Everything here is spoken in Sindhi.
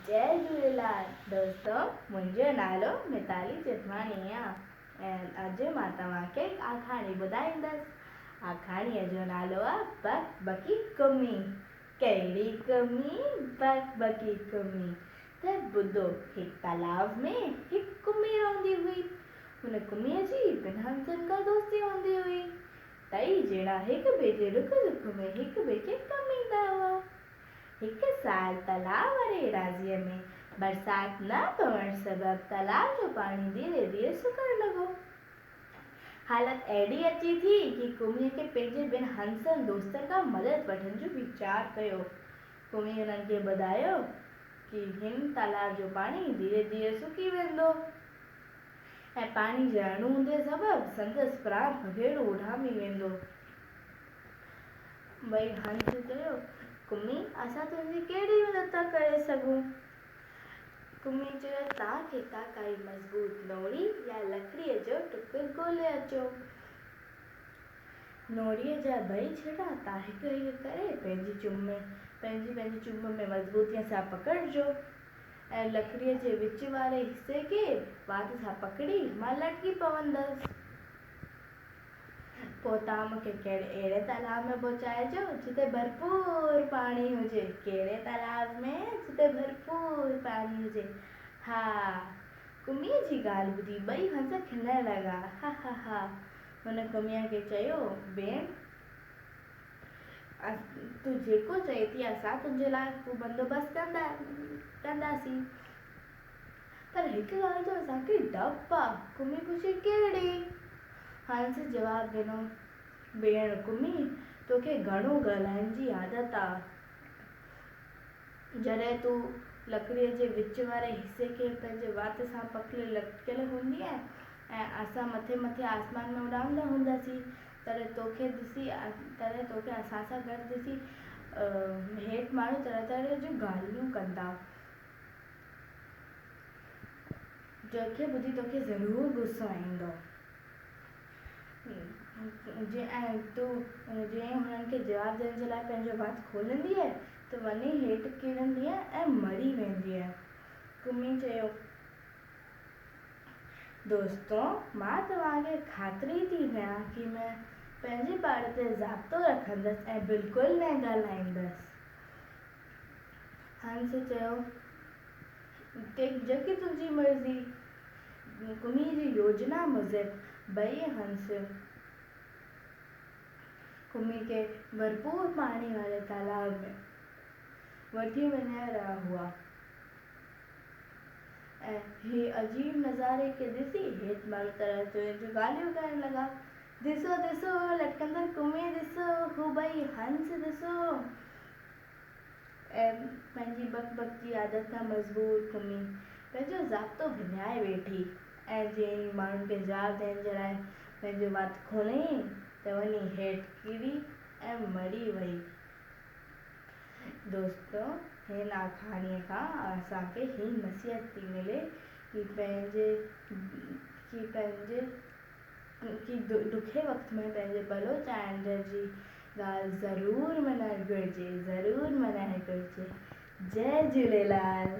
جئي جهوليلال دوستو منهنجو نالو ميتالي جتواڻي آ ۽ اڄ مان توهان کي هڪ آکاڻي ٻڌائيندس آکاڻيء جو نالو آ بڪ بڪي ڪمي ڪهڙي ڪمي بڪ بڪي ڪمي ته ٻڌو هڪ تلاء ۾ هڪ ڪمي رهندي هئي هن ڪميء جي ٻن هنسن کان دوستي هوندي هئي ٽئي ڄڻا هڪ ٻئي جي ڏک سک ۾ هڪ ٻئي کي ڪم ايندا هئا. هڪ سال تلاء واري ايراضيء ۾ برسات نه پوڻ سبب تلاء جو پاڻي ڌيري ڌيري سڪڻ لڳو. حالت اهڙي اچي ٿي ڪي ڪميء کي پنهنجي ٻن هنسن دوستن کان مدد وٺڻ جو ويچار ڪيو. ڪمي هنن کي ٻڌايو ڪي هن تلاء جو پاڻي ڌيري ڌيري سڪي ويندو ۽ پاڻي جي اڻهوندي سبب سندس پران پکيڙو اڏامي ويندو. ٻئي هنس چيو، ڪمي، اسان تنهنجي ڪهڙي مدد ٿا ڪري سگهون؟ ڪمي چيو، توهان کي ڪا ڪائي مضبوط نوڙي يا لڪڙيء جو ٽڪر ڳولي اچو. نوڙيء جا ٻئي ڇڙا توهان هڪ هڪ ڪري پنهنجي چم ۾ پنهنجي پنهنجي چم ۾ مضبوطيء سان پڪڙجو ۽ لڪڙيء جي وچ واري حصي کي وات سان پڪڙي مان لٽڪي پوندس. پوء توهان مون کي ڪهڙي اهڙي تلاء ۾ پهچائجو، جتي ڀرپور پاڻي هجي. ڪهڙي تلاء ۾، جتي ڀرپور پاڻي هجي. ها! ڪميء جي ڳالهه ٻڌي ٻئي هنس کلڻ لڳا. ها ها ها! هن ڪميء کي چيو، ڀيڻ! تون جيڪو چئين ٿي، اسان تنهنجي لاء اهو بندوبست ڪنداسين. پر هڪ ڳالهه جو اسان کي ڊپ آ. ڪمي پڇيو، ڪهڙي؟ هنس جواب ڏنو، ڀيڻ ڪمي، توکي گهڻو ڳالهائڻ جي عادت آ. جڏهن تون لڪڙيء جي وچ واري حصي کي پنهنجي وات سان پڪڙي لٽڪيل هوندينء ۽ اسان مٿي مٿي آسمان ۾ اڏامندا هونداسين، تڏهن توکي ڏسي، تڏهن توکي اسان سان گڏ ڏسي هيٺ ماڻهو طرح طرح جون ڳالهيون ڪندا. جنهن کي ٻڌي توکي ضرور غصو ايندو. ۽ تون جيئن هنن کي جواب ڏيڻ جي لاء پنهنجو وات کوليندينء ته وڃي هيٺ ڪرندينء ۽ مري ويندينء. ڪمي چيو، دوستو! مان توهان کي خاطري ٿي ڏيان ڪي مان پنهنجي پاڙ تي ضابطو رکندس ۽ بلڪل نه ڳالهائيندس. هنس چيو، جيڪي تنهنجي مرضي. ڪميء جي يوجنا موجب ٻئي هنس ڪمي کي ڀرپور پاڻي واري تالاب ۾ وٺي وڃي رهيا هئا ۽ هي عجيب نظاري کي ڏسي هيٺ ماڻهو طرح طرح جون ڳالهيون ڪرڻ لڳا. ڏسو ڏسو لٽڪندڙ ڪمي ڏسو، هو ٻئي هنس ڏسو. ۽ پنهنجي بڪ بڪ جي عادت کان مجبور ڪمي پنهنجو ضابطو وڃائي ويٺي ۽ جيئن ئي ماڻهن کي جواب ڏيڻ جي لاء پنهنجو وات کوليائين ته وڃي هيٺ ڪري ۽ مري وئي. دوستو هن آکاڻيء کان اسان کي هي نصيحت ٿي ملي ڪي پنهنجي ڪي پنهنجي ڪي ڏکي وقت ۾ پنهنجي ڀلو چاهيندڙ جي ڳالهه ضرور مڃڻ گهرجي ضرور مڃڻ گهرجي جئي جهوليلال.